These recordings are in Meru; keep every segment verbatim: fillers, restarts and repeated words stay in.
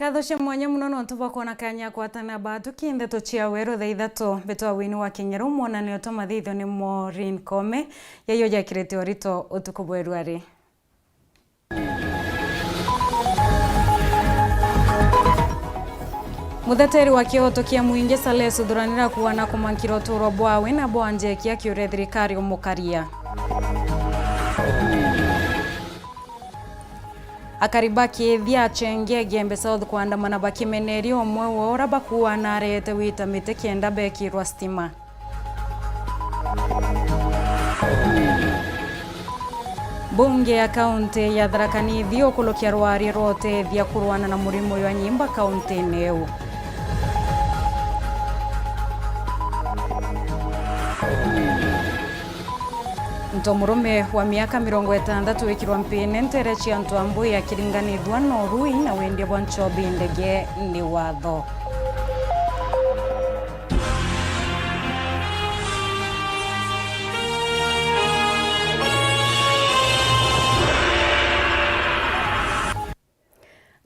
Ngatho cia mwanya mono nontu bwa kwona kanya kwatana batu kintheto cia weru thaa ithatu. Mbitwa Wini wa Kinyeru, mwonanio twa mathitho ni Maureen Kome. Yayo jakirite urito utuku bweru ari. Mutheteri wa kioto kia mwingi Salesu Thuranira kuana kumankira uturo bwawe na bwa Njeki akiuria thirikari umukaria. Akari ba Kiithia Chenge Igembe South kuandamana bakimeneria umwe wao uria bakuana arete wita miti kenda bekirwa stima. Mbunge ya kaunti ya Tharaka Nithi ukurukia rwaria rwa utethia kurwana na murimo jwa nyimba kauntine iu. Nto murume wa miaka mirongo itantatu wikirwa mpine ntere cia Ntwambui akiringanithua na urui na wendia bwa nchobi ndege ni watho.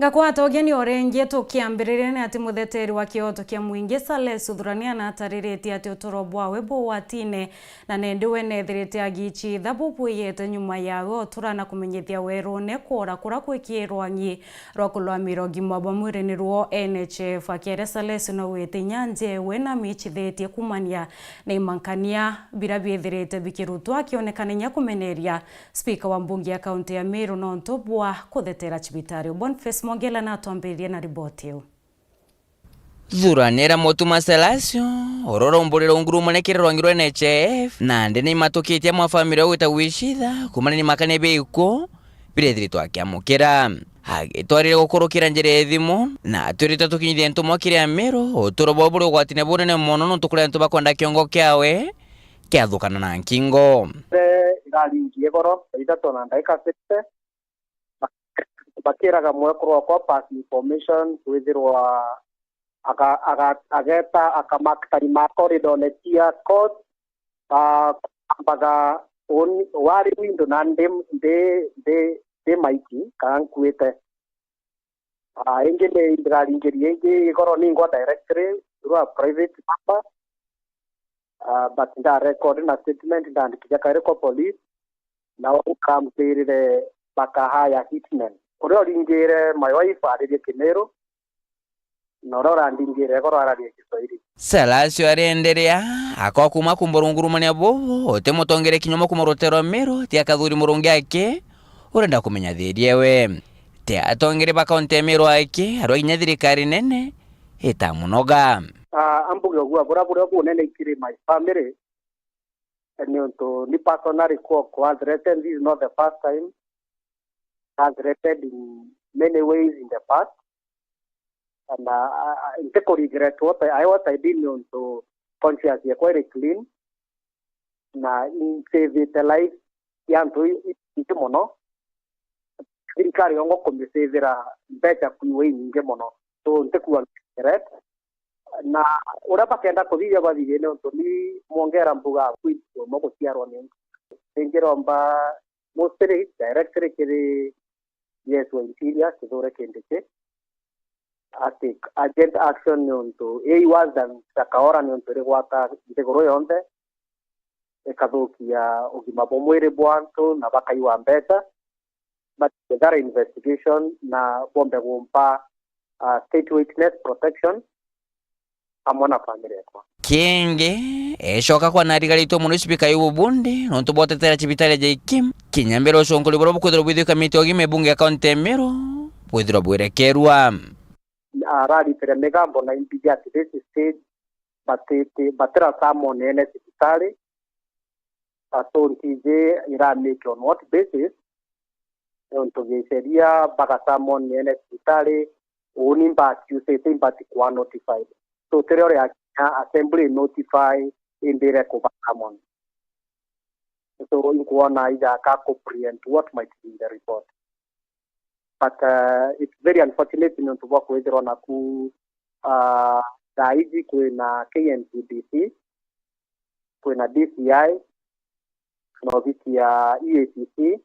Ngakwata ugeni o ringi tukiambiriria ni ati mutheteri wa kioto kia mwingi Salesu Thuranira natariritie ati uturo bwawe bu ugwatine na nendi we nethirite agici ithabu bwiyete nyuma yawe utura na kumenyithia werune kwora kura kwikirwa ng'i rwa kulwamira ugima bwa mwiri niruo N H I F. Akiaria Salesu naugite inya njewe namichithitie kumania na imankania bira biithirite bikirutwa akionekana inya kumeneria spika wa mbunge ya kaunti ya Meru nontu bwa kuthetera cibitari. Boniface Mwongela natwambiririe na riboti iu. Thuranira Mutuma Selasio, uria uromborire ungurumane kiri rwangi rwa N H I F, nandi ni matukitie mwa family au gwita gwicitha, kumania ni makania bia ikuo, birethiritwe akiamukira. Agitwarire gukurukira njira ya thimu, na atwirite tukinyithie ntumwa kiri Amiru, uturo bwao buri ugwatine bunene mono nontu kuri antu bakwenda kiongo kiawe kiathukana na nkingo. Iraringie goro, thaa ithatu na ndagika sixty, bakiraga mwekuru wakwa pass information, kwithirwa aga-, aga-, ageta akamark time a corridor ne cia court, ah, ambaga uni-, wari window na ndi, ndi, ndi, ndi maiki kana nkuite. Ah, ingi ni ndiraringirie ingi igoro ningwa directly through a private number. Ah, but nda record na statement, ndandikithia kairi kwa police, na ukamwirire bakahaya hitmen. Uria uringire my wife aririe Kimiru, na uria urandingire igoro ararie Kiswahili. Salasio arienderea, akwa kuma kumba rungurumania bubu, uti mutongere kinya umwe kuma rutero Miru, ti akathuri murungi aki, urenda kumenya thiri ewe. Ti atongere ba kaunti ya Miru aki, arwa kinya thirikari nene, itamunoga. Ah, ambuge uguo, bura buria bunene ikiri my family, niuntu ni personally kwa, kwa threatened, this is not the first time. I threatened in many ways in the past. And, uh, I, I, nti ku regret what I, I, what I did niuntu conscience yakwa iri clean. Na insavite life ya antu i, i, ingi mono. Thirikari yongo kumisavira mbeca kwiwe inyingi mono. So, ntikua regret. Na uria bakenda kuthithia bathithie niuntu ni mwongera mbuga kwithirwa mo guciarwa ni. Ningiromba mostly directly kiri G S wa Interior, Kithure Kindiki, atake urgent action niuntu ii was the Shakahola niuntu irigwata nthiguru yonthe, ikathukia ugima bwa mwiri bwa antu na bakaiwa mbeca, but thorough investigation na bombe gumpa, uh, state witness protection amwe na family yakwa. Kingi, ecoka kwa narigaritwe mono spika yu Bundi, nontu bwa utetera cibitari ya J K I M, kinya mbere uconkori buria bukwithirwa bwithikwa kamiti ya ugima ibunge ya kaunti ya Meru, bwithirwa bwirekerwa. Araritire migambo na imbi at this stage, batiti-, batira summon ene cibitari, atonti iji iramake on what basis, nontu giceria baga summon ene cibitari, uni mba accusate, imba ti kwa notified. So, tirio riakinya assembly notify, imbire kuba summon. So, inkwona ija ka ku preempt what might be in the report. But, uh, it's very unfortunate nontu bwa kwithirwa naku, uh, thaa iji kwina K M T D C, kwina D C I, na obisi ya E A C C,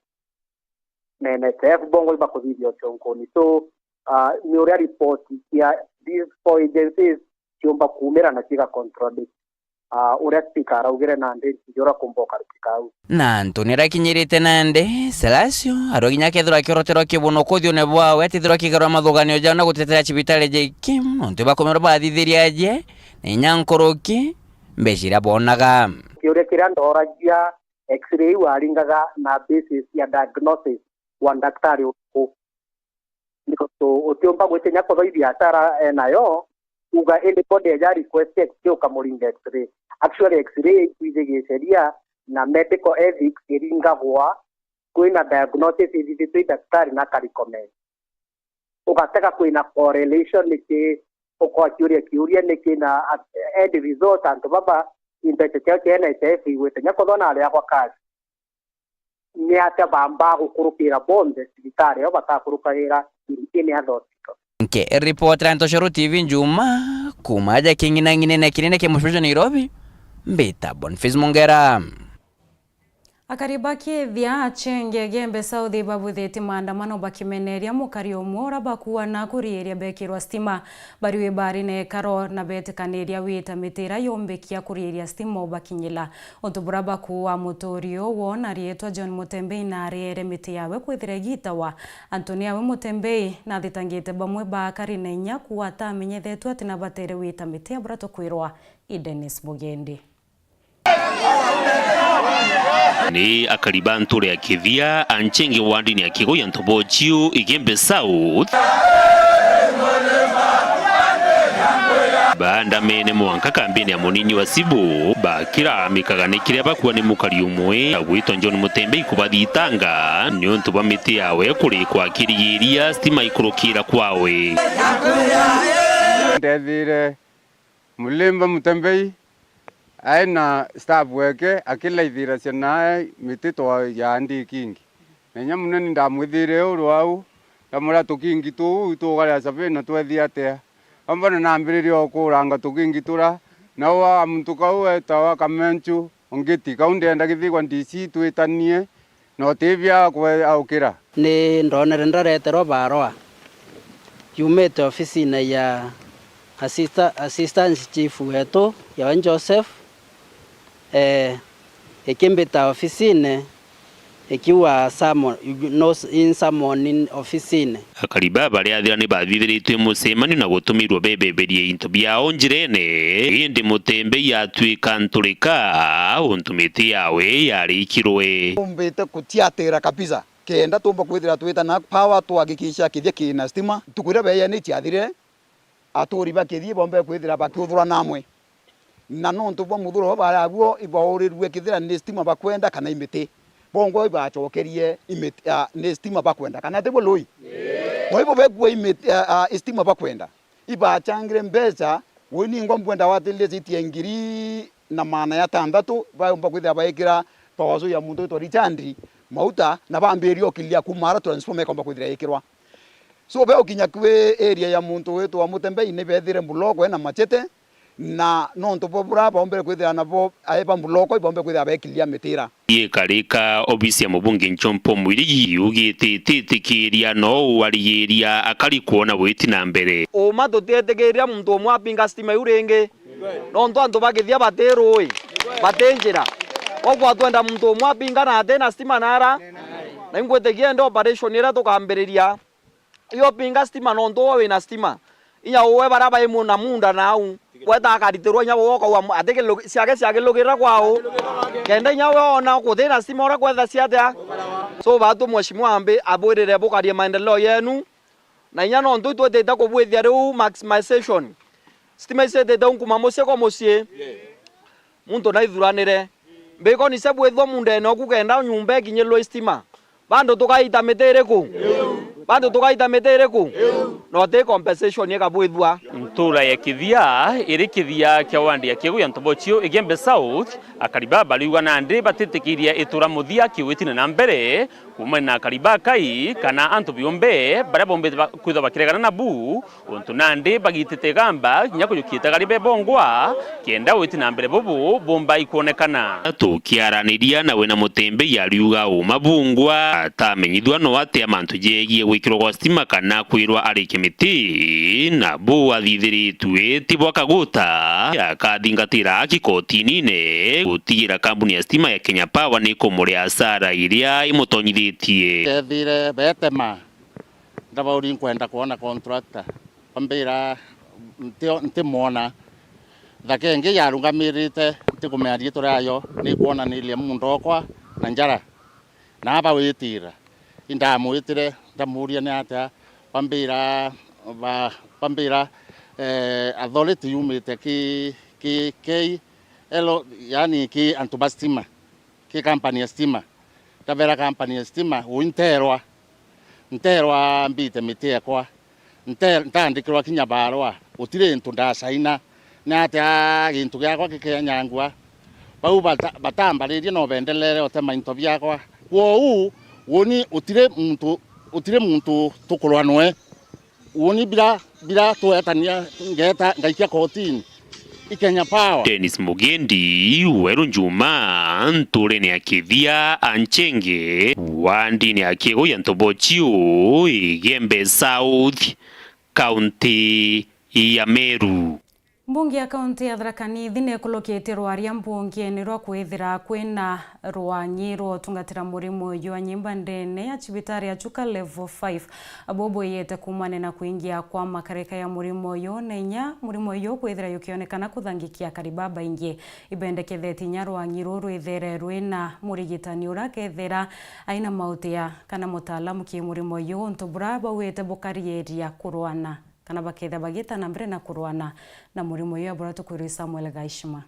na N H I F bongo ibakuthithia uconkoni. So, ah, ni uria report cia these four agencies ciumba kuumira na ciga contradict, ah, uria speaker araugire nandi ntiji uria kumba ukarikika au. Na antu nirakinyirite nandi, Selasio arauga kinya kethirwa akioroterwa kibunoko uthiune bwawe, atithirwa akigarura mathuganio jao na gutetera cibitari ja Ikim, nontu bakomerwa bathithiria aje, na inya nkuruki mbeca iria bonaga. Kiuria kiria ndoragia, X-ray iu aringaga na basis ya diagnosis wa ndaktari uriku? Niuntu utiumba gwitinya kuthoithia hasara enayo, uga indi body eja request X-ray ukamuringa X-ray. Actually, X-ri ikwiji giceria na medical ethics iringagwa kwina diagnosis ithithitwe i daktari na akarecommend. Ugatega kwina correlation niki, ukokiuria kiuria niki na end result antu baba imbeca ciao cia N H I F igwite nya kuthwa na aria kwa kazi. Ni atia bamba gukurukira bonthe cibitari ao batakurukagira in any other hospital? Nke ripoti ra Ntoshoro T V Njuma, kuma aja king'inang'inene kinene kia mucii jwa Nairobi, mbita Boniface Mongera. Akari ba Kithia, Achenge, Igembe South babwithitie maandamano bakimeneria mukari umwe uria bakuana kuriiria bekirwa stima. Bariuga bari na ikaro na betikaniria wita miti iria yumbikia kuriiria stima ubakinyila. Untu buria bakuua muturi uu wona riitwa John Mutembei na ariere miti yawe kwithira igitawa. Anthony awe Mutembei nathitangite bamwe ba akari na inya kuua atamenyethetwe ati nabatere wita miti ya buria tukwirwa i Dennis Mugendi. Ni akari ba nture ya Kithia, Anchenge wandini ya Kigo ya Ntobochiu, Igembe South, baandamene mwanka kambini ya munini wa Sibu, bakira mikagane kiria bakua ni mukari umwe agwitwa John Mutembei kubathitanga niuntu bwa miti yawe kurikwa akirigiria stima ikurukira kwawe. Ndethire Mulimba Mutembei ai na staff weke akilaithira ciana miti twa ya ndikingi. Na inya munene ndamwithire uru au, ndamwira, "Tukingi tuu tugaria sabi na twethi atia?" Ombona nambiririe o kuranga tukingi tura, na uu wa muntu kau etawa Kamenchu Ongiti, kau ndienda githigwa D C twitanie, na utibia kwe aukira. Ni ndonere ndareterwa barua yumite ofisine ya assista-, assistant chief wetu, yawe Joseph, eh, ikimbita ofisine, ikiuga, "Summon, no, in summoning ofisine." Akari baa baria athira ni bathithiritue mucemanio na gutumirwa bebeberie into biao njirene, indi Mutembei atuika nturika untu miti yawe yarikirwe. Tumbite kutiatira kabisa, kenda tumba kwithira twitana power, tuhakikisha Kithia kina stima. Ntuku iria beeyanitie athirire, aturi ba Kithia ibombe kwithira bakiuthurana amwe. Na nontu bwa muthuro uria bari aguo, ibaurirue kethira ni stima bakwenda kana i miti. Bongwa ibacokerie i miti, a, ni stima bakwenda, kana tiguo Lui? Kwa hivyo bekua i miti, a, a, stima bakwenda. Ibachangire mbeca, ui ningwa mbwenda watiririe citia ngiri na maana ya tantatu, baumba kwithira baikira power source ya muntu witwa Richard mauta, na bambiria ukilia kuma ara transformer ikomba kwithira ikirwa. So, beukinya kwi area ya muntu witwa Mutembei, ni bethire mbuloko ena machete, na nontu bwa bura baombere kwithira nabo ai ba mbuloko, ibaombe kwithira bekilia mitira. Ikarika obisi ya mubunge Nchompo Mwirigi yugite ititikiria no warigiria akari kwona witi na mbere. Uma tutietikiria muntu umwe apinga stima iu ringi. Nontu antu ba Kithia bati rui, bati njira. Koguo twenda muntu umwe apinga na ati na stima nara. Na ingwitikia indi operation iria tukambiriria, iyo pinga stima nontu we wina stima. Inya uwe baria bai mu-, na munda nau. Gweta akaritirwa inya uwe ukauga mu-, ati kilu-, ciake ciakilugirira kwao. Kenda inya we ona kuthi na stima uria kwetha ciatia. So batu mheshimiwa ambi abwirire bukarie maendeleo yenu. Na inya nontu itwitite kubwithia riu maximization. Stima icitite unkuma mucii kwa mucii. Muntu naithuranire. Mbikoni cia bwithwa mundene oku kenda nyumba ikinyirwe i stima. Bandu tukaita miti iriku? Bandu tukaita miti iriku? No ti compensation ikabwithwa. Ntura ya Kithia iri kithia kia wandi ya Kigu ya Ntobochio, Igembe South, akari baa bariuga nandi batitikiria itura muthia kiwitine na mbere, kuumania na akari ba Kai kana antu biumbe baria bombite ba-, kwithwa bakiregana nabu, untu nandi bagitite igamba kinya kujukia itagari bebongwa, kenda witi na mbere bubu bumba ikwonekana. Tukiaraniria nawe na Mutembei ariuga uma bungwa atamenyithua no atia mantu jegie gwi- Kirwa gwa stima kana kwirwa arike miti, na bu athithiritwe ti bwa kaguta, akathingatira aki kotinine gutigira kambuni ya stima ya Kenya Power ni kumuria asara iria imutonyithitie. Kethire betema, ndabauri nkwenda kwona contractor, bambira nti-, ntimwona. Thaka ingi yarungamirite, ntikumenya riitwa riayo, nikwonaniria muntu okwa na njara. Na aba witira, indamwitire, ndamuria ni atia, bambira, ba-, bambira, eh, authority yumite ki, ki, ki, elo, yani ki antu ba stima, ki company ya stima. Ndabera company ya stima, ui nterwa, nterwa mbite miti ekwa. Nte-, ntandikirwa kinya barua, gutiri into ndasaina, ni atia gintu giakwa gikenyangua? Bau bata-, batambaririe no bendelere utema into biakwa. Kwou, uni utiri muntu, utiri muntu tukurwa nwe. Uni bira, bira twetania, ngeta, ngaikia kotini. I Kenya Power. Dennis Mugendi, Weru Njuma, nturene ya Kithia, Anchenge, wandine ya Kiego ya Ntobochiu, Igembe South, kaunti ya Meru. Mbunge ya kaunti ya Tharaka Nithi nekulukite rwaria mbungene rwa kwithira kwina rwang'i rwa utungatira murimo uyu wa nyimba ndene ya cibitari ya Chuka Level five. Abo bwiyete kuumania na kwingia kwa makarika ya murimo uyu, na inya murimo uyu kwithira yukionekana kuthangikia akari babaingi. Ibendekethetie inya rwang'i ruu rwithere rwina murigitani uria akethira aina mautia kana mutaalamu ki murimo uyu, untu bura bauite bukariiria kurwana kana bakethira bagita na mbere na kurwana na murimo uyu, bura tukwirwa Samuel Gaishima.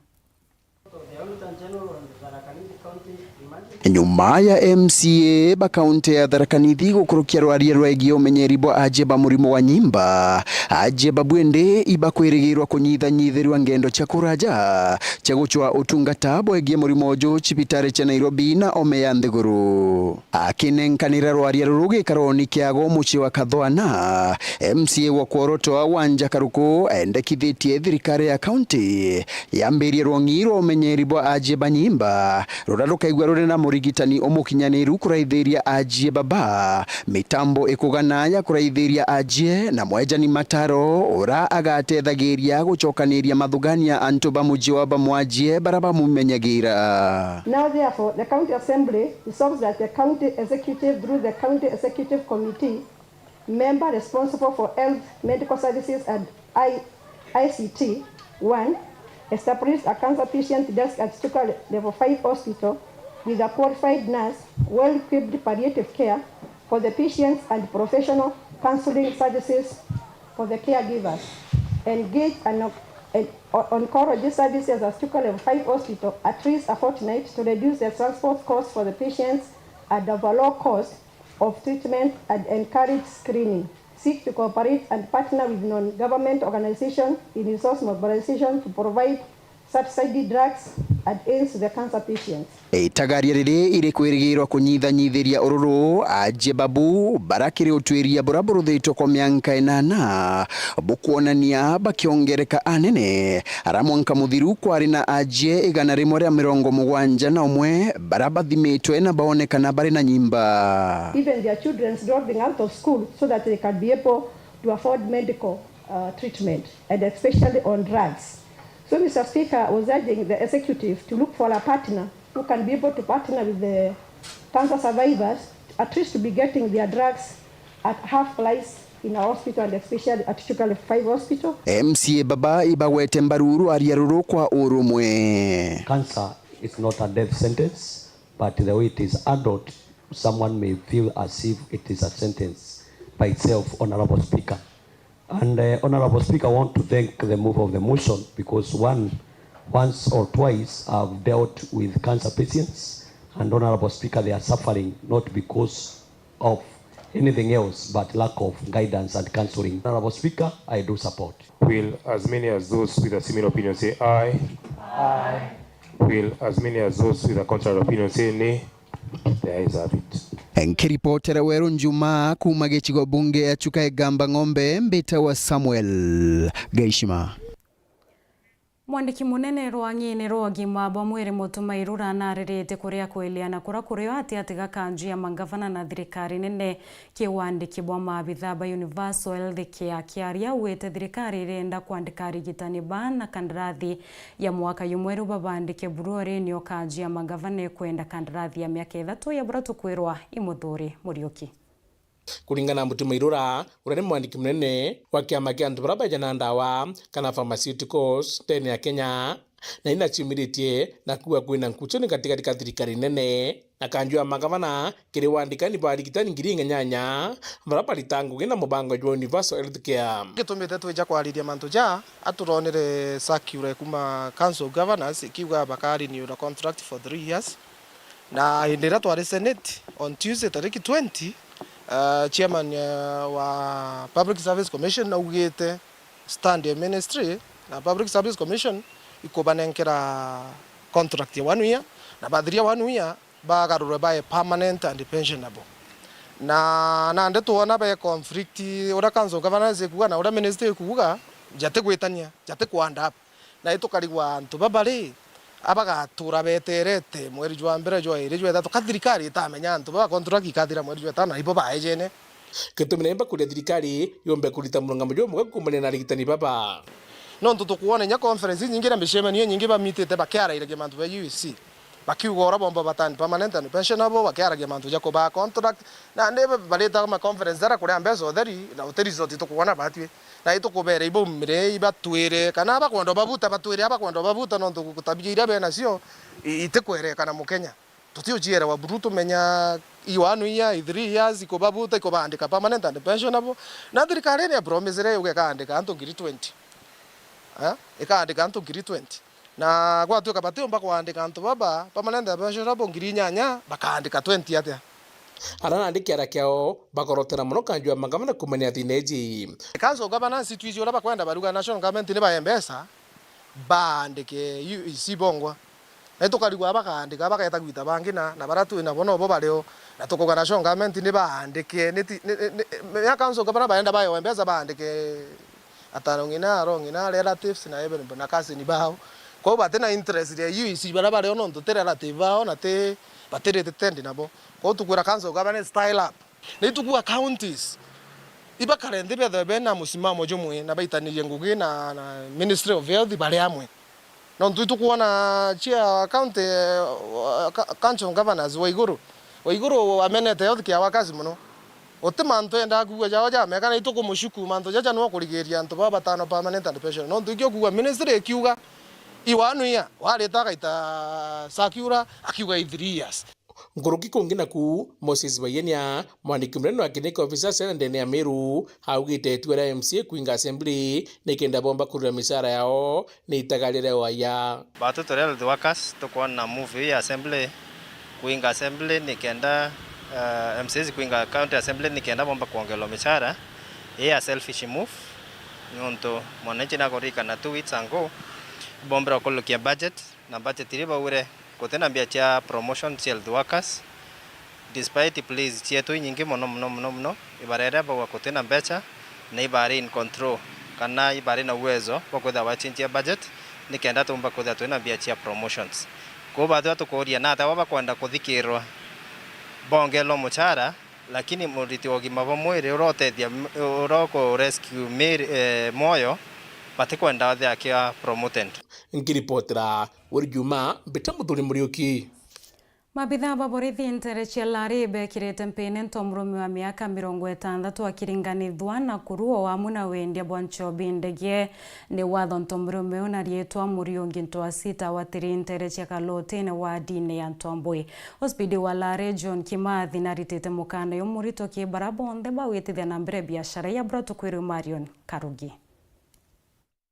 Nyuma ya M C A ba kaunti ya Tharaka Nithi gukurukia rwaria rwegie umenyeri bwa ajie ba murimo wa nyimba, ajie ba bwindi ibakwirigirwa kunyithanyithirua ngendo cia kuraja cia gucwa utungata bwegie murimo uju cibitari cia Nairobi na ome ya nthiguru. Akinenkanira rwaria ruru gikaroni kiago mucii wa Kathwana, M C A wa Kworotoa Wanja Karuku endekithitie thirikari ya kaunti yambirie rwong'i rwa umenyeri bwa ajie ba nyimba, ruria rukaigua ruri na murigitani umukinyaniru kuraithiria ajie baba. Mitambo ikugana ya kuraithiria ajie na mwejani mataro uria agatethagiria gucokaniria mathugania antu ba muji wa bamwajie baria bamumenyagira. Now therefore, the County Assembly resolves that the County Executive, through the County Executive Committee, member responsible for health, medical services and I-, I C T, one, established a cancer patient desk at Chuka Level five Hospital with a qualified nurse, well-equipped palliative care for the patients and professional counseling services for the caregivers. Engaged an, an oncology services at Chuka Level five Hospital at least a fortnight to reduce the transport costs for the patients and overall cost of treatment and encourage screening. Seek to cooperate and partner with non-government organization in resource mobilization to provide subsidy drugs and aids to the cancer patients. Itagaria riri iri kwirigirwa kunyithanyithiria ururu, ajie babu barakiri utwiria bura buruthitwe kwa mianka inana bukwonania bakiongereka anene. Ara mwanka muthiru kwari na ajie igana rimwe ria mirongo mugwanja na umwe bara bathimitwe na baonekana bari na nyimba. Even their children's dropping out of school so that they can be able to afford medical, uh, treatment and especially on drugs. So, Mister Speaker, I was urging the executive to look for a partner who can be able to partner with the cancer survivors, at least to be getting their drugs at half price in our hospital and especially at Chuka Level five Hospital. M C A baba ibagwete mbaru rwaria ruru kwa urumwe. Cancer is not a death sentence, but the way it is handled, someone may feel as if it is a sentence by itself, Honorable Speaker. And, uh, Honorable Speaker, I want to thank the mover of the motion because one, once or twice I've dealt with cancer patients, and Honorable Speaker, they are suffering not because of anything else but lack of guidance and counseling. Honorable Speaker, I do support. Will as many as those with a similar opinion say aye? Aye. Will as many as those with a contrary opinion say nay? The ayes have it. Nkiripotera Weru Njuma kuuma gicigo bunge ya Chuka Igamba Ng'ombe, mbitawa Samuel Gaishima. Mwandiki munene rwang'ini rwa ugima bwa mwiri Mutuma Irura naririte kuria kwiliana kuria kurio ati ati ga kanju ya mangavana na thirikari nene ki wandiki bwa maabitha ba Universal Health Care. Akiaria augite thirikari irenda kwandika arigitani baa na kandarathi ya mwaka jumwe riu babandike buru ori nio kanju ya mangavana ikwenda kandarathi ya miaka ithatu ya buria tukwirwa i Muthuri Muriuki. Kuringana na Mutuma Irura, uria ni mwandiki munene wa kiama kia antu baria baeja na ndawa kana pharmaceuticals ndene ya Kenya, na inaciumiritie na kuuga kwina nkuchuni gatigati ka thirikari nene na kanju ya magavana kiri wandikani ba arigitani ngiri inya nyanya baria barita ngugi na mubango jwa Universal Health Care. Gitumite twija kwariria mantu ja, aturonere circular kuma Council of Governors ikiuga bakarenew the contract for three years. Na hindi iria twari Senate on Tuesday tariki twenty, uh, chairman, uh, wa Public Service Commission augite stand ya ministry na Public Service Commission ikubanenkera contract ya one year, na bathiria one year bagarurwe bae permanent and pensionable. Na nandi twona be conflict uria council governance ikuuga na uria ministry ikuuga, jatigwitania, jatikwanda. Na itukarigwa antu baba ri, abagatura beterete mweri jwa mbere, jwa iri, jwa ithatu, ka thirikari itamenya antu baba contract ikathira mweri jwa itano, na ibo baejene. Gitumi na imba kuria thirikari yombe kurita murungamo jumwe kuumania na arigitani baba. Nontu tukwona inya conference inyingi na micemanio inyingi bamitite bakiarairagia mantu ba U E C. Bakiuga uria bomba batani permanent and pensionable, bakiaragia mantu ja kubaa contract. Nandi baritaga ma conference jaria kuria mbeca utheri, na uti result tukwona batwi. Na itukubera ibaumire, ibatwire, kana abakwenda babuta batwire, abakwenda babuta, nontu gutabia iria benacio i-, itikwerekana Mukenya. Tutiucierewa buru tumenya i one year, i three years, ikubabuta, ikubandika permanent and pensionable. Na thirikari ni promisere yuge ikaandika antu ngiri twenty. Eh? Ikaandika antu ngiri twenty. Na gwatuika batiumba kwandika antu baba permanent and pensionable ngiri inyanya, bakaandika twenty atia? Ara nandi kiara kiao bakorotera mono kanju ya magavana kumania thina iji. Council governance twiji uria bakwenda baruga national government ni bae mbeca, baandike U E C bongwa. Na itukarigwa bakaandika, bageeta gwita bangi na, na baria twi nabo nobo bario. Na tukuga national government ni baandike, ni ti, ni, ni, ni, ya council governor baenda baewe mbeca baandike ataro ng'ina, aro ng'ina, relatives na even na cousin bao. Kwou bati na interest ya U E C baria bario nontu ti relative bao na ti, bati related nabo. Kwou tukwira council governor style up. Na itukua counties ibakare nthi bethwe bena musimamo jumwe na baitanirie ngugi na, na Ministry of Health bari amwe. Nontu itukwona cia county, eh, ca-, council governors Waiguru. Waiguru amenete health care workers mono. Uti mantu endaa kuuga jao jameka, na itukumucuku mantu jaja no kurigiria antu baba batano permanent and pension. Nontu ikio kuuga ministry ikiuga i one year, warita agaita circular akiuga i three years. Nkuruki kungi naku, Moses Baiyenia, mwandiki munene wa Clinical Officer Senate ndene ya Meru, augite itua ria M C A kuinga assembly nikenda bomba kurira micara yao ni itaga riria waya. Batu turi health workers tukwona move ya assembly, kuinga assembly nikenda, eh, M C As kuinga county assembly nikenda bomba kwongerwa micara. Ii a selfish move, nontu mwananchi nakuririkana two weeks ago, bombire kukurukia budget, na budget iria baugire gutina mbia cia promotion cia health workers, despite pleas cietu inyingi mono, mono, mono, mono, ibareria bauga gutina mbeca, na ibari in control, kana ibari na uwezo bwa kwithirwa bachinchia budget, nikenda tumba kwithirwa twina mbia cia promotions. Kwou batwira tukuria, na ata baba bakwenda kuthikirwa bongerwa muchara, lakini muriti wa ugima bwa mwiri uria utethia, uria uku rescue Mary, eh, mwoyo, batikwenda athia akia promoted. Nkiripotera Wiri Juma, mbita Muthuri Muriuki. Maabitha ba borithi ntere cia Lari bekirite mpine ntomurume wa miaka mirongo itantatu akiringanithua na kuruo wa amwe na wendia bwa nchobi ndege. Ni watho ntomurume una riitwa Muriungi Ntwasita watiri ntere cia Kalotine wa dini ya Ntwambui. Ospidi wa Lari John Kimathi naritite mukanda jumurito ki bara bonthe bawitithia na mbere biashara ya bura tukwirwe Marion Karugi.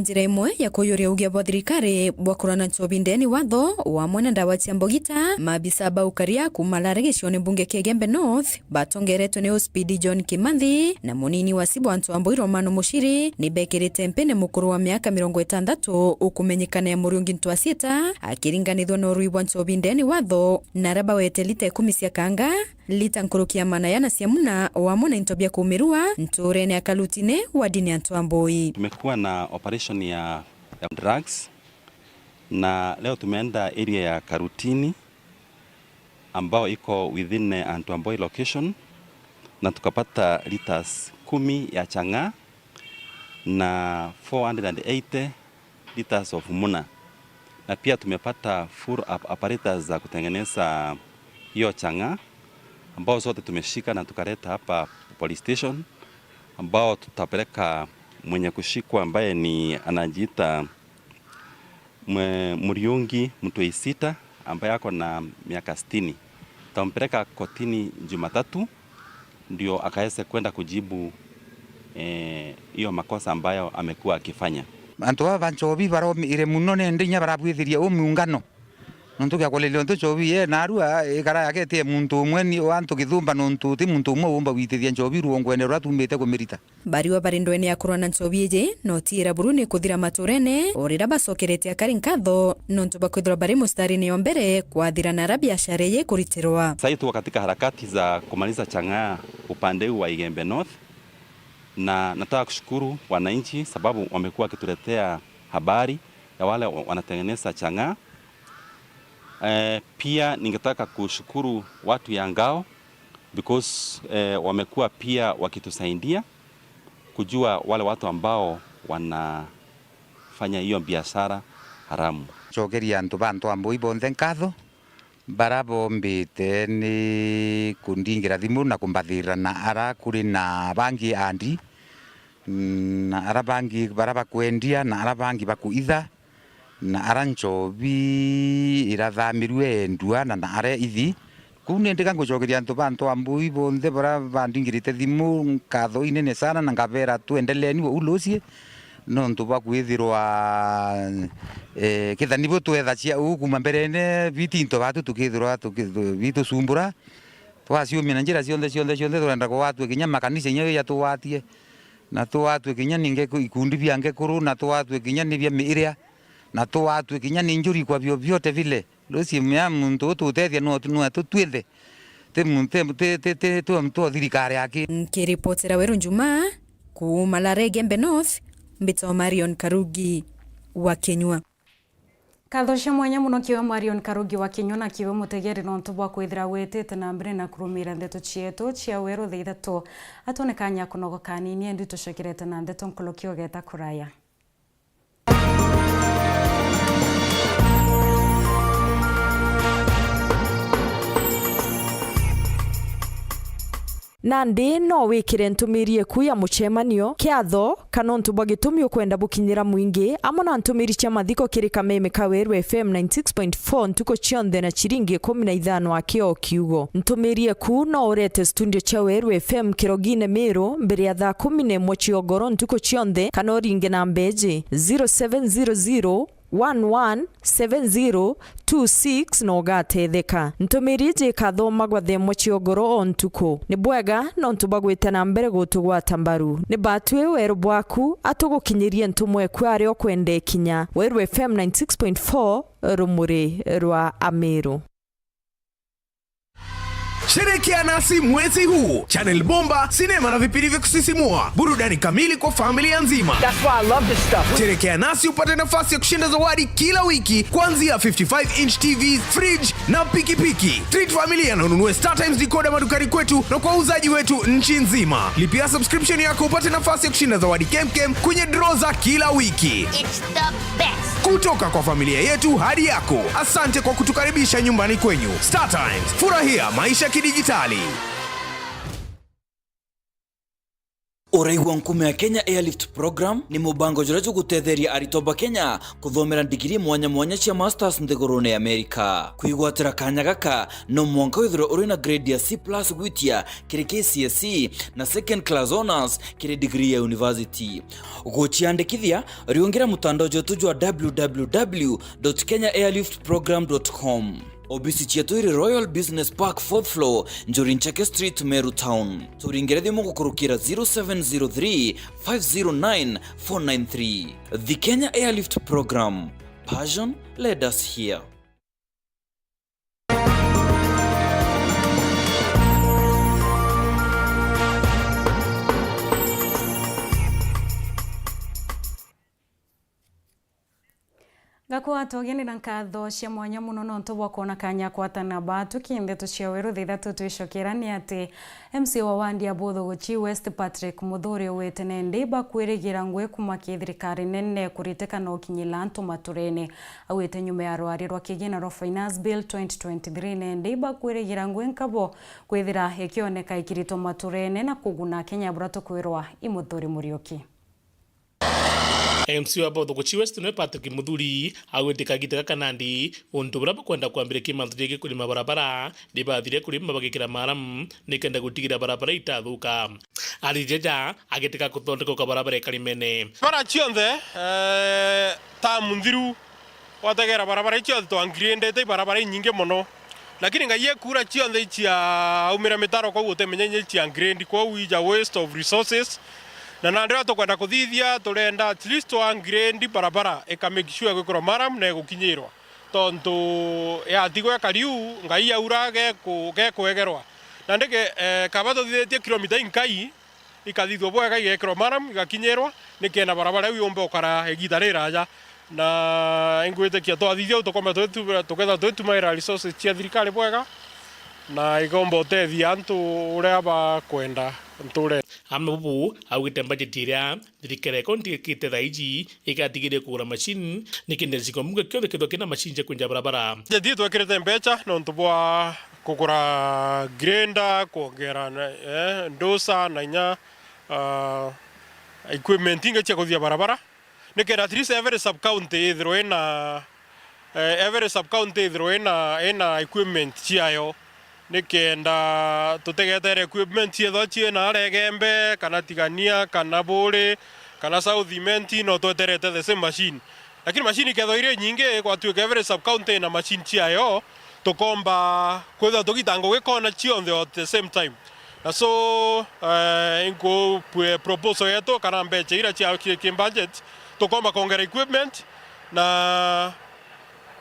Njira imwe ya kuyuria ugia bwa thirikari bwa kurana nchobi ndeni watho wa amwe na ndawa cia mbogita, maabisa ba ukaria kuuma Lare gicione mbunge kia Igembe North batongeretwe ni Ospidi John Kimathi na munini wa Sibu wa Ntwambui Romano Muchiri ni bekirite mpine mukuru wa miaka mirongo itantatu ukumenyekana ya Muriungi Ntwasita akiringanithwa na urui bwa nchobi ndeni watho na aria bawete lita ikumi cia kanga, lita nkuruki ya mana yana cia muna, o amwe na into bia kumirua ntuurene ya Kalutine, wadine ya Ntwambui. Tumekuwa na operation ya, ya drugs, Na leo tumeenda area ya Karutini ambao iko within, eh, Antu Amboi location, na tukapata liters kumi ya chang'aa na four hundred and eighty liters of muna, na pia tumepata full ap-, apparatus za kutengeneza hiyo chang'aa, ambao zote tumeshika na tukaleta hapa police station, ambao tutapeleka mwenye kushikwa ambaye ni anajiita Mwe-, Muriungi Mutweisita ambaye ako na miaka sitini. Tutampeleka kotini Jumatatu ndio akaweze kwenda kujibu, eh, hiyo makosa ambayo amekuwa akifanya. Antu baba ba nchobi baromire muno nende inya barabwithiria uu miungano. Nontu gia kuliria untu nchobi ye naarua ikara yagetie muntu umwe ni wa antu githumba, nontu ti muntu umwe uumba gwitithia nchobi ruongwene ruria tumite kumirita. Bariwa bari ndwene ya kurwa na nchobi iji, no tiira buru ni kuthira maturene, o riria bacokerete akari nkatho, nontu bakwithirwa bari mustarine o mbere kwathira na aria biashara iji ikuritirwa. Sasa tuko katika harakati za kumaliza chang'aa upande huu wa Igembe North, na nataka kushukuru wananchi sababu wamekuwa wakituletea habari ya wale wa-, wanatengeneza chang'aa. Eh, pia ningetaka kushukuru watu ya Ngao because, eh, wamekuwa pia wakitusaidia kujua wale watu ambao wanafanya hiyo biashara haramu. Ncokeria antu ba Antu Amboi bonthe nkatho, bara bombite ni kundingira thimu na kumbathirira na ara kuri na bangi andi, na ara bangi bara bakwendia, na ara bangi bakuitha, na ara nchobi irathamirue endua, na, na ara ithi. Kuu ni ndiga ngucokeria antu ba Antu Amboi bonthe bara bandingirite thimu nkatho inene sana, na ngabera, twendeleni uu lucie, nontu bwa kwithirwa, eh, kithani butwethacia uu kuma mberene, biti into batu tukithirwa tuki-, tu-, bitucumbura. Twaciumia na njira cionthe, cionthe, cionthe, turenda kugwatue kinya makanisa inya yatugwatie, na tugwatue kinya ni ngeku-, ikundi bia ngekuru, na tugwatue kinya ni bia miiria, na tugwatue kinya ni njuri kwa vyovyote vile. Lucie mea muntu ututethia no, no atutwithe. Ti mu-, ti, ti, ti, ti, ti, ti thirikari aki. Nkiripotera Weru Njuma, kuuma Larege Mbe North, mbitwa Marion Karugi wa Kinyua. Nkatho cia mwanya mono kiwe Marion Karugi wa Kinyua na kiwe mutegeri nontu bwa kwithira witite na mbere na kurumira ndeto cietu cia Weru thaa ithatu. Atone kanya kunogoka anini endi tucokerete na ndeto nkuluki ugeta kuraya. Nandi no wikire ntumiri eku ya mucemanio, kiatho, kana untu bwa gitumi ukwenda bukinyira mwingi, amwe na ntumiri cia mathiko kiri kameme ka Weru F M ninety six point four ntuku cionthe na ciringi ikumi na ithano aki o kiugo. Ntumiri eku no urete studio cia Weru F M kirogine Miru mbere ya thaa kumi na imwe cia ugoro ntuku cionthe, kana uringe namba iji, zero seven zero zero, one one seven zero two six na ugatetheka. Ntumiri iji ikathomagwa thaa imwe cia ugoro o ntuku. Ni bwega nontu bwa gwita na mbere gutugwata mbaru. Ni batwi weru bwaku, atugukinyirie ntumwa eku aria ukwenda ikinya. Weru F M ninety six point four, rumuri rwa Amiru. Sherekea nasi mwezi huu. Channel bomba, sinema na vipindi vya kusisimua, burudani kamili kwa familia nzima. That's why I love this stuff. Sherekea nasi upate nafasi ya kushinda zawadi kila wiki, kuanzia fifty-five inch T V, fridge na pikipiki. Treat familia na ununue StarTimes decoder madukani kwetu na kwa wauzaji wetu nchi nzima. Lipia subscription yako upate nafasi ya kushinda zawadi kemkem kwenye draw za kila wiki. It's the best. Kutoka kwa familia yetu hadi yako, asante kwa kutukaribisha nyumbani kwenyu. StarTimes, furahia maisha kidijitali. Uraigua Nkume ya Kenya Airlift Program ni mubango juria jugutetheria aritwa ba Kenya kuthomera ndigiri mwanya mwanya cia masters nthigurune ya Amerika. Kwigwatira kanya gaka, no mwanka withirwe uri na grade ya C plus gwitia kiri K C S E na second class honours kiri degree ya university. Guciandikithia, riungira mutandao jwetu jwa w w w dot kenya airlift program dot com. Obisi cietu iri Royal Business Park, fourth floor, Njuri Ncheke Street, Meru Town. Turingire thimu gukurukira zero seven zero three, five zero nine, four nine three. The Kenya Airlift Program. Passion led us here. Gakwa, tugeni na nkatho cia mwanya mono nontu bwa kwona kanya kwatana ba tuki ndeto cia weru thitha tutwicokera ni ati M C A wa wandi ya Buthuguchi West Patrick Muthuri ugwite nendi bakwirigira ngui kuma ki thirikari nene kuritikana ukinyila antu maturene. Augite nyuma ya rwari rwa kigina rwa Finance Bill twenty twenty-three nendi bakwirigira ngui nkabo kwithira ikioneka ikiritwa maturene na kuguna Akenya bura tukwirwa i Muthuri Muriuki. M C A wa Buthuguchi West niwe Patrick Muthuri augite kagita gaka nandi untu buria bukwenda kwambirikia mantu jengi kurima barabara, ni bathire kurima bagikira maramu nikenda gutigira barabara itathuka. Ari jaja agitega kuthondeka uka barabara ikarimene. Bara cionthe, eh, tamu nthiru, wategera barabara icio twagrindete ibarabara inyingi mono. Lakini ngai ekura cionthe icia aumira mitaro kwou utemenya inya icia grade, kwou ija waste of resources. Na nandi riria tukwenda kuthithia, turenda at least twa grade barabara, ika make sure gwikirwa maramu na igukinyirwa. Tontu yatigwa ikariu, ngai aura geku-, gekwegerwa. Nandi ke-, eh, kaba tuthithitie kilomita inkai, ikathithua bwega, igekirwa maramu, igakinyirwa, nikenda barabara iu yumbe ukara igita riraja. Na ingwitikia twathithia uu tukomba twitu-, tukethirwa twitumaira resources cia thirikari bwega, na igomba utethia antu uria bakwenda nturene. Amwe bubu augite budget iria thirikari ya kaunti ikite thaa iji igatigiria kugura machine, nikenda gicigo mbunge kionthe kethirwa kina machine cia kwinja barabara. Budget ii twekirite mbecha nontu bwa kugura grader, kwongera na, eh, dozer na inya, ah, equipment ingi cia kuthia barabara, nikenda at least every sub county ithirwe ina, eh, every sub county ithirwe ina, ina equipment ciayo, nikenda tutegetere equipment ciethwa ciina aria Igembe, kana Tigania, kana Buuri, kana South Imenti, no tweterete the same machine. Lakini machine ikethwa iri nyingi, gwatuika every sub county ina machine ciayo, tukomba kwithirwa tugita ngugi kona cionthe at the same time. Na so, eh, inkupu-, proposal yetu kana mbecha ira cia ki, ki budget, tukomba kongera equipment na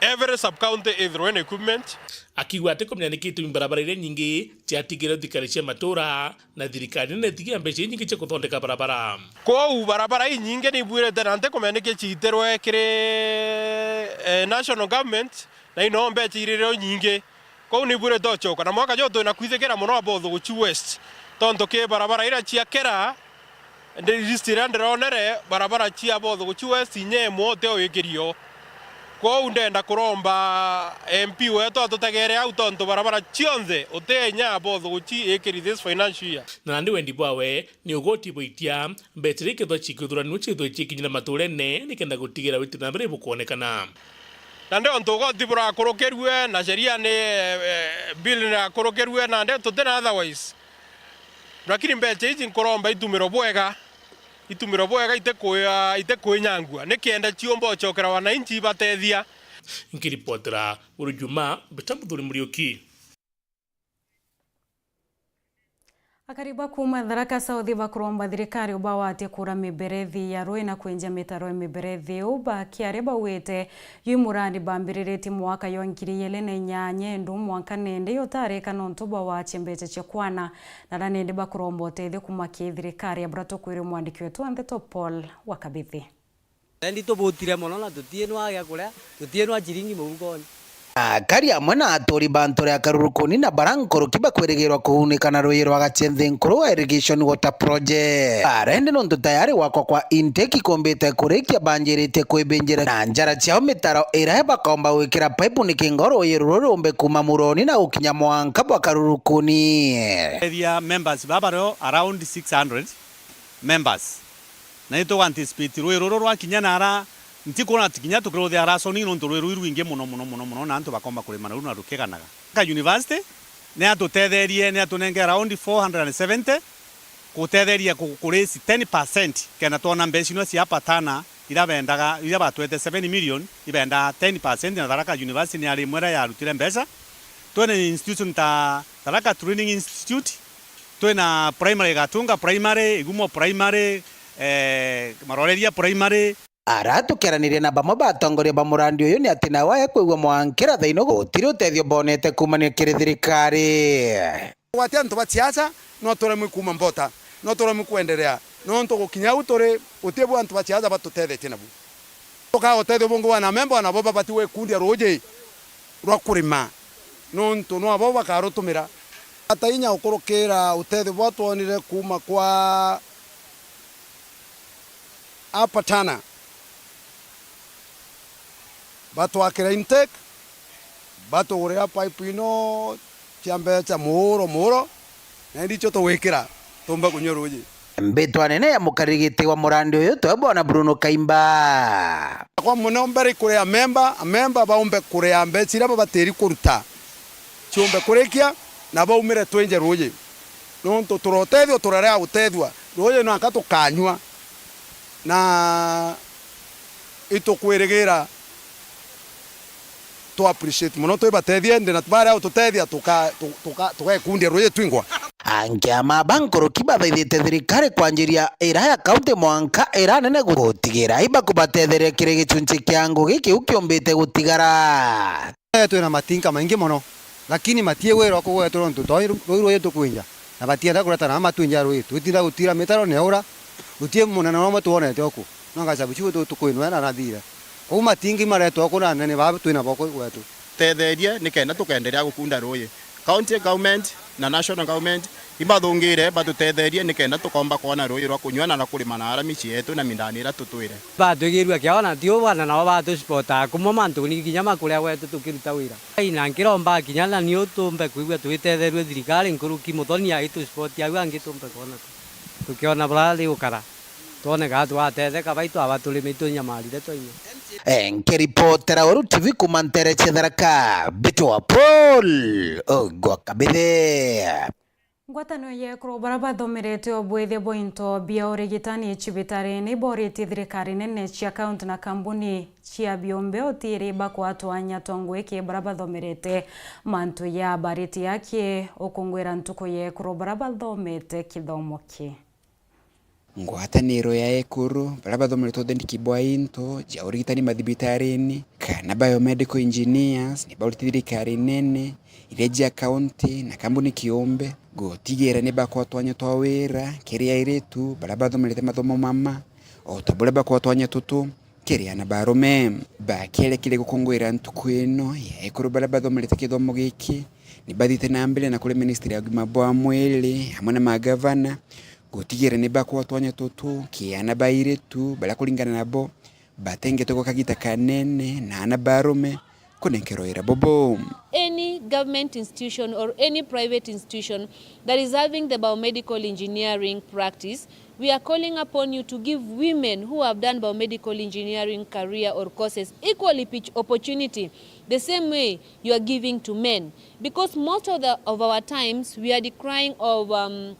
every sub county ithirwe na equipment. Akiuga ati kumenya niki itumi barabara iria nyingi ciatigirwe thirikari cia matura, na thirikari nene itigia mbecha inyingi cia kuthondeka barabara. Kwou barabara inyingi ni ibwirite na nti kumenya niki ciitirwe kiri, eh, national government, na ino mbecha irire o nyingi. Kwou ni ibwirite ucoka. Na mwaka juu twina kwithikira mono Abothuguchi West. Tontu ki barabara iria cia Kera, ndi list iria ndironere, barabara cia Abothuguchi West inya imwe uti o wikirio. Kwou ndenda kuromba M P wetu atutegere au, tontu barabara cionthe uti inya Abothuguchi ikiri this financial year. Na nandi wendi bwawe ni ugoti bwa itia, mbecha iria ikethwa cikithuranua ciithwe cikinyira maturene, nikenda gutigira witi na mbere bukwonekana. Nandi ontu ugoti burakurukirue na sheria ni, eh, bill ni yakurukirue, nandi tutina otherwise. Lakini mbecha iji nkuromba itumirwe bwega, itumirwe bwega, itikuya, itikwinyangua, nikenda ciumba ucokera wananchi ibatethia. Nkiripotera Uru Juma, mbita Muthuri Muriuki. Akari ba kuuma Tharaka South bakuromba thirikari ubawatie kura miberethi ya rui na kwinja mitaro ya miberethi iu bakiaria baugite yu murandi bambiriritie mwaka jwa ngiri igiri na inyanya indu mwanka nindi jutarika nontu bwa wache mbecha cia kwana, na ra nindi bakuromba utethio kuma ki thirikari ya bura tukwirwe mwandiki wetu wa ndeto Paul Wakabithi. Endi tubutire mono na tutiinwa gia kuria, tutiinwa ciringi mufukoni. Akari amwe na aturi ba nture ya Karurukuni na bara nkuruki bakwirigirwa kuunika na ruuji rwa Gachenthe nkuru wa irrigation water project. Barendi nontu tayari gwakwa kwa intake ikumbite kurikia banjiritie kwibinjira na njara ciao mitaro iria bakomba gwikira paipu nikingo ruuji ruru rumbe kuuma Muroni na gukinya mwanka bwa Karurukuni. Area members baba rio around six hundred members. Na ni tuga anticipate rui ruru rwakinya nara, ntikwona kinya tukiruthia rasoni nontu rui rui rwingi mono, mono, mono, mono, na antu bakomba kurima na ruu na rukiganaga. Ka university, ni atutetherie, ni atunenge around four hundred and seventy, gutetheria ku, ku raise ten percent, kenda twona mbeca ino cia patana, ira bendaga, ira batwete seven million, ibenda ten percent, na Tharaka University ni ari imwe ira yarutire mbeca. Twina institution ta Tharaka Training Institute, twina primary Gatunga Primary, Igumo Primary, eh, Maroreria Primary. Ara tukiaraniria na bamwe ba atongoria ba murandi uyu ni ati nao aya kwigua mwankira thaino gutiri utethio bonete kuumania kiri thirikari. Gwati antu ba siasa, no turemwe kuuma mbota, no turemwe kwenderea, nontu gukinya au turi, guti bu antu ba siasa batutethetie nabu. Tukaa utethio bungi bwa na memba, nabo babati gwikundia ruuji rwa kurima, nontu nwabo bakarutumira. Ata inya gukurukira utethio bwa twonire kuuma kwa Apatana, batwakira intake, batugurira pipe ino cia mbeca muuro muuro, na indi icio tugwikira tumbe kunyua ruuji. Mbitwa nene ya mukarigiti wa murandi uyu twe bwana Bruno Kaimba. Kwa muno mbere kuria memba, amemba baumbe kuria mbeca iria babatiri kuruta, ciumbe kurikia na baumire twinje ruuji. Nontu turotethio turarea gutethua, ruuji nwanka tukanyua, na itukwirigira tu appreciate mono twibatethie, ndi na baria ututethia tuka-, tu-, tuka-, tugekundia ruuji twingwa. Angi ama ba nkuruki bathaithite thirikari kwanjiria ira ya kaunti mwanka ira nene gu-, gutigira ibakubatetheria kiri gicunci kia ngugi kiu kiumbite gutigara. Eh, twina matinka maingi mono, lakini matiigwirwa kugwetwa nontu toi ru-, rui ruuji tukwinja, na batienda kureta na matwinja rui. Twitinda gutira mitaro ni aura, guti munene nomwe twonete uku. No ngacabu ciu tu-, tukwinwa na nathire. Kou matingi maretwa uku na nene baa twina bo ku gwetu. Tetherie nikenda tukenderea gukunda ruuji. County government na national government ibathungire batutetherie nikenda tukomba kwona ruuji rwa kunyua na rwa kurima na ara micii yetu na mindani ira tutwire. Batwigirua kiao na tio bwana nabo batusipotaa kumwe mantuni kinya ma kuria gwetu tukiruta wira. Ai, na nkiromba kinya na niu tumbe kwigua twitetherue thirikari nkuruki Muthoni aitusipotia au angi tumbe kwona tu-, tukiona buria rigukara. Twone kana twatetheka baitu aba turimitwe nyamarire twainya. Eh, nkiripotera Weru T V kuma ntere cia Tharaka, mbitwa Paul Ogwa Kabithe. Ngwataniro ya ekuru baria bathomerete ubwithia bwa into bia urigitani cibitari ni iboretie thirikari nene cia kaunti na kambuni cia biombe utiri bakwatwa nya twa ngugi ki baria bathomerete mantu ya bariti yake ukungwira ntuku ya ekuru baria bathomete kithomo ki. Ngwataniro ya ekuru baria bathomerete uthendiki bwa into ja urigitani mathibitarini kana biomedical engineers ni baurite thirikari nene iria cia kaunti na kambuni kiumbe gutigira ni bakwatwa nya twa wira kiri airitu baria bathomerete mathomo mama, o ta buria bakwatwa nya tutu kiri ana barume. Bakierekire gukungwira ntuku ino ya ekuru baria bathomerete kithomo giki, ni bathite na mbere na kuri ministry ya ugima bwa mwiri amwe na magavana gutigira ni bakwatwa nya tutu ki ana bairitu baria kuringana nabo batengete gwa kagita kanene na ana barume kunenkerwa wira bubu. Any government institution or any private institution that is having the biomedical engineering practice, we are calling upon you to give women who have done biomedical engineering career or courses equally pitch opportunity the same way you are giving to men, because most of the, of our times we are decrying of, um,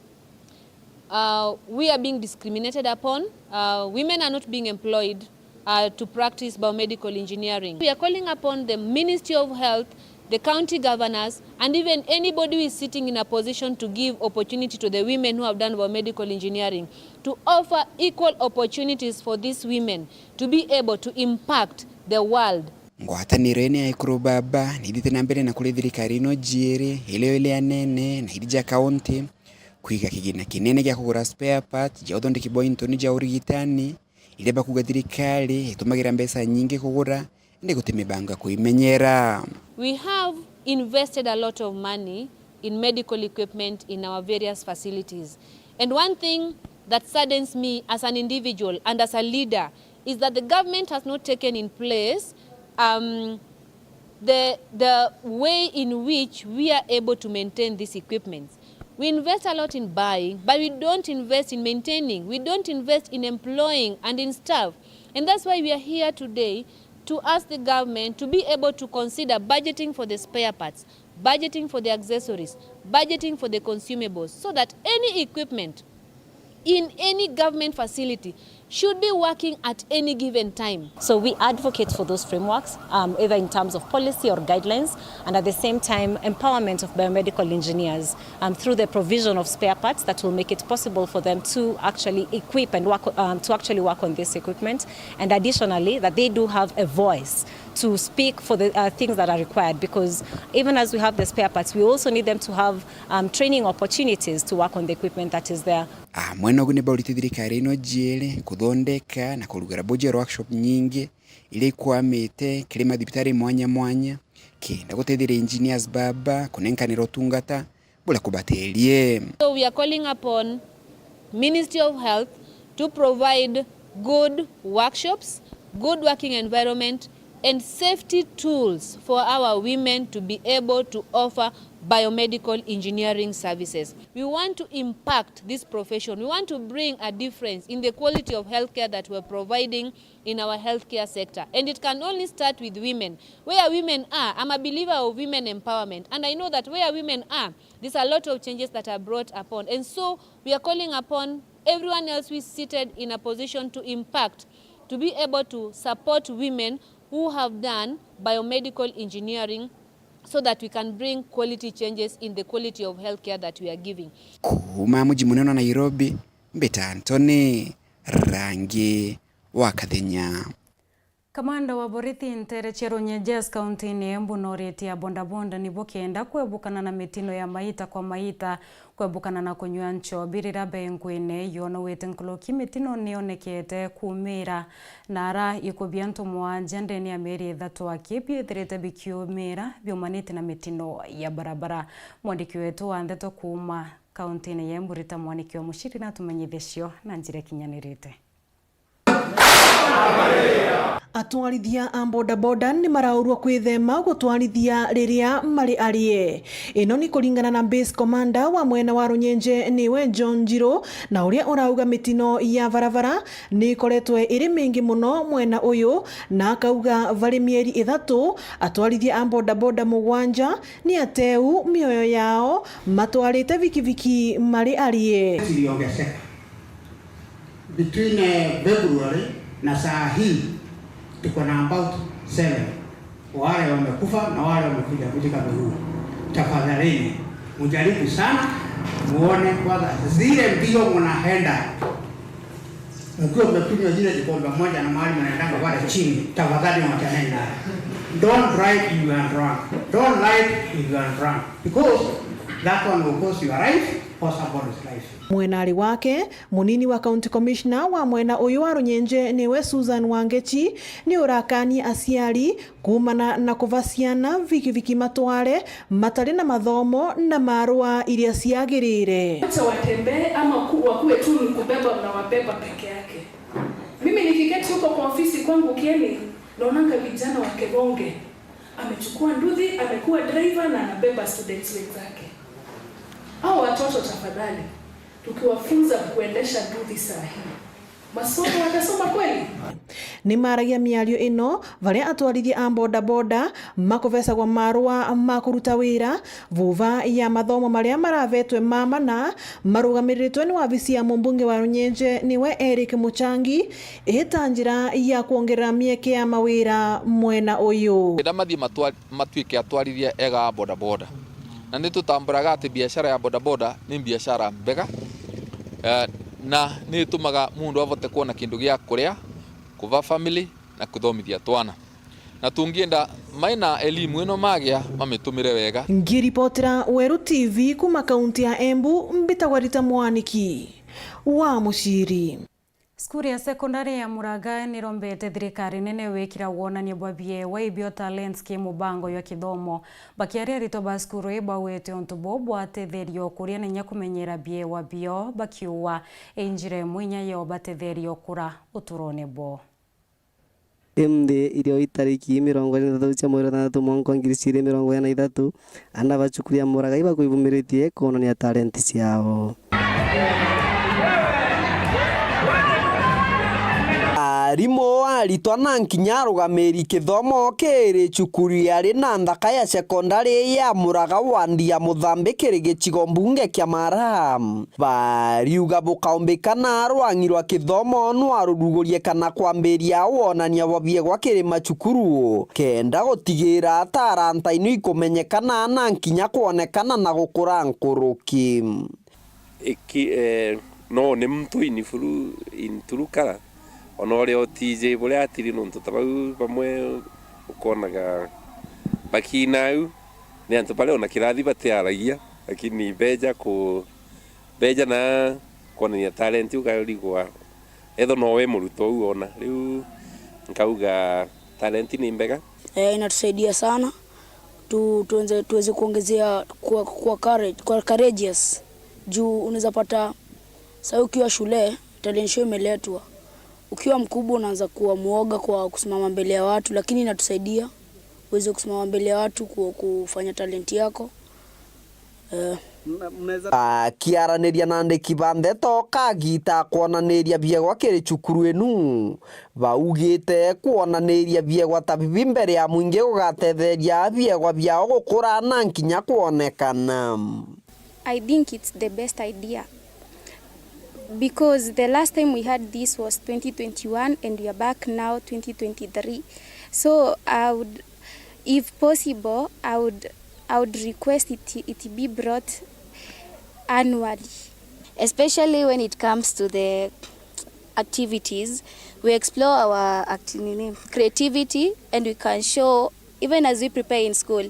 uh, we are being discriminated upon. Uh, women are not being employed, uh, to practice biomedical engineering. We are calling upon the Ministry of Health, the county governors, and even anybody who is sitting in a position to give opportunity to the women who have done biomedical engineering to offer equal opportunities for these women to be able to impact the world. Ngwataniro ino ya ekuru baba ni ithite na mbere na kuri thirikari ino jiiri, irio iri anene na iri ja kaunti, kwiga kigina kinene gia kugura spare parts ja uthondeki bwa into ni ja urigitani, iria bakuga thirikari itumagira mbeca nyingi kugura, indi guti mibango ya kuimenyera. We have invested a lot of money in medical equipment in our various facilities. And one thing that saddens me as an individual and as a leader is that the government has not taken in place, um, the, the way in which we are able to maintain these equipments. We invest a lot in buying, but we don't invest in maintaining. We don't invest in employing and in staff. And that's why we are here today to ask the government to be able to consider budgeting for the spare parts, budgeting for the accessories, budgeting for the consumables, so that any equipment in any government facility should be working at any given time. So we advocate for those frameworks, um, either in terms of policy or guidelines, and at the same time, empowerment of biomedical engineers, um, through the provision of spare parts that will make it possible for them to actually equip and work, um, to actually work on this equipment. And additionally, that they do have a voice to speak for the, uh, things that are required, because even as we have the spare parts, we also need them to have, um, training opportunities to work on the equipment that is there. Amwe nogu ni baurite thirikari ino jiiri kuthondeka na kurugara budget workshop nyingi iria ikwamite kiri mathibitari mwanya mwanya, kenda gutetheria engineers baba kunenkanira utungata buria kubaterie. So we are calling upon Ministry of Health to provide good workshops, good working environment, and safety tools for our women to be able to offer biomedical engineering services. We want to impact this profession. We want to bring a difference in the quality of healthcare that we're providing in our healthcare sector. And it can only start with women. Where women are, I'm a believer of women empowerment. And I know that where women are, there's a lot of changes that are brought upon. And so we are calling upon everyone else who is seated in a position to impact, to be able to support women who have done biomedical engineering so that we can bring quality changes in the quality of healthcare that we are giving. Kuuma muji munene wa Nairobi, mbita Anthony Rangi wa Kathenya. Kamanda wa borithi nteere cia Runyenjes kauntiine ya Embu nooritie a bodaboda nibo kenda kwebukana na mitino ya maita kwa maita, kwebukana na kunyua nchobi riria be nkuine yonowite nkuruki. Mitino nionekete kuumira na ara ikubia antu mwanja ndene ya mieri ithatu aki biithirite bikiumira biumanite na mitino ya barabara. Mwandiki wetu wa ndeto kuuma kauntiine ya Embu Rita Mwaniki wa Muchiri natumenyithie cio na njira ikinyanirite. Atwarithia a bodaboda ni maraurua kwithema gutwarithia riria mari arie. Ino ni kuringana na base commander wa mwena wa Runyenje niwe John Njiro, na uria urauga mitino ya barabara ni ikoretwe iri mingi muno mwena uyu, na akauga bari mieri ithatu atwarithia a bodaboda mugwanja ni ateu mioyo yao matwarite bikibiki mari arie. Ziliongezeka. Between, eh, February na saa hii, tuko na about seven. Wale wamekufa na wale wamekuja katika Miru. Tafadhalini, mjaribu sana, muone kwanza zile mbio mnaenda. Mkiwa mmekunywa zile kikombe moja na mahali mnaendanga pale chini, tafadhali wachaneni nayo. Don't ride if you are drunk. Don't ride if you are drunk. Because that one will cost your life or somebody's life. Mwenari wake, munini wa County Commissioner wa mwena uyu wa Runyenje niwe Susan Wangechi, ni urakania aciari kuumana na kuva ciana bikibiki matware matari na mathomo na marua iria ciagirire. Wacha watembee ama ku-, wakuwe tu ni kubeba, unawabeba peke yake. Mimi nikiketi huko kwa ofisi kwangu Kieni, naonanga vijana wa Kebonge. Amechukua nduthi, amekuwa driver na anabeba students wenzake. Hao watoto tafadhali, tukiwafunza kuendesha nduthi saa hii, masomo watasoma kweli? Ni maragia miario ino baria atwarithia a bodaboda makuvecagwa marua ma kuruta wira vuva ya mathomo maria maravetwe ma mana, marugamiritwe ni wabici ya mumbunge wa Runyenje niwe Eric Muchangi, ita njira ya kwongerera mieke ya mawira mwena uyu. Kenda mathie matwa-, matuike atwarithia ega a bodaboda. Na ni tutamburaga ati biashara ya bodaboda ni biashara mbega, eh, na ni itumaga mundu avote kwona kindu gia kuria, kuva family na kuthomithia twana. Na tungienda mai na elimu ino magia mamitumire wega. Ngiripotera Weru T V kuma kaunti ya Embu, mbitagwa Rita Mwaniki wa Muchiri. Cukuru ya sekondari ya Muraga nirombete thirikari nene wikira wonania bwa biewa ibio talents ki mubango jwa kithomo. Bakiaria aritwa ba cukuru ii baugite untu buu bwatetheria ukuria na inya kumenyera biewa bio, bakiuga i njira imwe inya ya ubatetheria ukura uturone bwao. Nthi irio itariki mirongo iri na ithatu cia mweri wa thanthatu mwaka wa ngiri ciiri mirongo iri na ithatu, ana ba cukuru ya Muraga ibakwibumiritie kwonania talenti ciao. Arimu, aritwa na nkinya arugamiri kithomo kiri cukuru yari na nthaka ya sekondari ya Muraga wandi ya Muthambi kiri gicigo mbunge kia Mara. Bariuga bukaumbikana rwang'i rwa kithomo nwarurugurie kana kwambiria wonania bwa biegwa kiri macukuru, kenda gutigira taranta ino ikumenyekana na nkinya kwonekana na gukura nkuruki. Iki, eh, no ni mtu in fru-, in true color, ona uria utiji buria atiri, nontu ta bau bamwe ukonaga bakina au, ni antu baria ona kirathi batiaragia, lakini beja ku-, beja na kwonania talent, ukarigwa ethwa nowe murutwo uu ona. Riu Nkauga talent ni mbega. Eh, inatusaidia sana tu, tuweze, tuweze kuongezea kwa, kwa, courage, kwa courageous juu unaweza pata saa ukiwa shule talent show imeletwa, ukiwa mkubwa unaanza kuwa mwoga kwa kusimama mbele ya watu, lakini inatusaidia uweze kusimama mbele ya watu ku, kufanya talent yako. Eh. Akiaraniria na andiki ba ndeto kagita kwonaniria biegwa kiri cukuru inu, baugite kwonaniria biegwa ta bibi mbere ya mwingi gugatetheria biegwa biao gukura na nkinya kwonekana. I think it's the best idea because the last time we had this was twenty twenty-one and we are back now twenty twenty-three. So I would, if possible, I would I would request it, it be brought annually. Especially when it comes to the activities, we explore our act- nini, creativity and we can show, even as we prepare in school,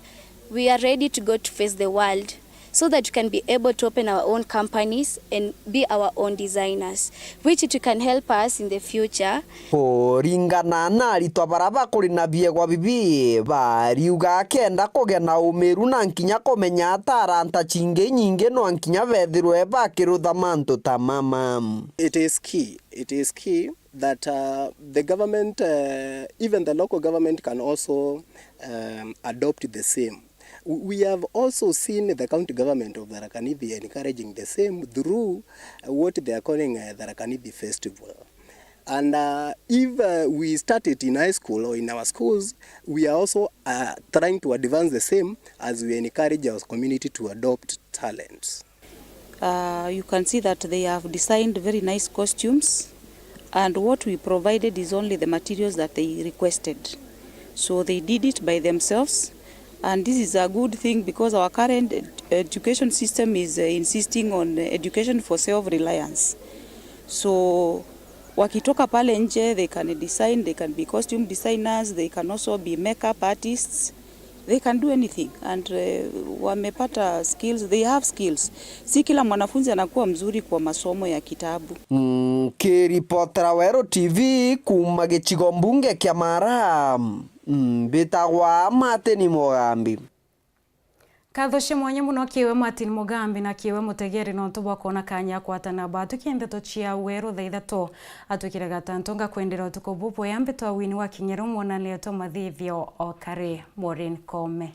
we are ready to go to face the world so that we can be able to open our own companies and be our own designers, which it can help us in the future. Kuringana na aritwa bara bakuri na biegwa bibi, bariuga kenda kugia na umiru na nkinya kumenya taranta cingi nyingi no nkinya bethirwe bakirutha mantu ta mama. It is key, it is key that uh, the government, uh, even the local government can also um, adopt the same. We have also seen the county government of Tharaka Nithi encouraging the same through uh, what they are calling uh, Tharaka Nithi Festival. And uh, if uh, we start it in high school or in our schools, we are also uh, trying to advance the same as we encourage our community to adopt talents. Uh, you can see that they have designed very nice costumes, and what we provided is only the materials that they requested. So they did it by themselves, and this is a good thing because our current ed- education system is uh, insisting on education for self reliance. So wakitoka pale nje, they can design, they can be costume designers, they can also be makeup artists. They can do anything and uh, wamepata skills, they have skills. Si kila mwanafunzi anakuwa mzuri kwa masomo ya kitabu. Nkiripotera Weru T V kuuma gicigo mbunge kia Mara, mbitagwa Martin Mugambi. Nkatho cia mwanya mono kiiwe Martin Mugambi na kiiwe mutegeri nontu bwa kwona kanya kwatana batukie ndeto cia Weru thaa ithatu. Atwikire gatantu ngakwendera utuku bubwea, mbitwa Winnie wa Kinyeru, mwonanire twa mathithio o kari. Maureen Kome.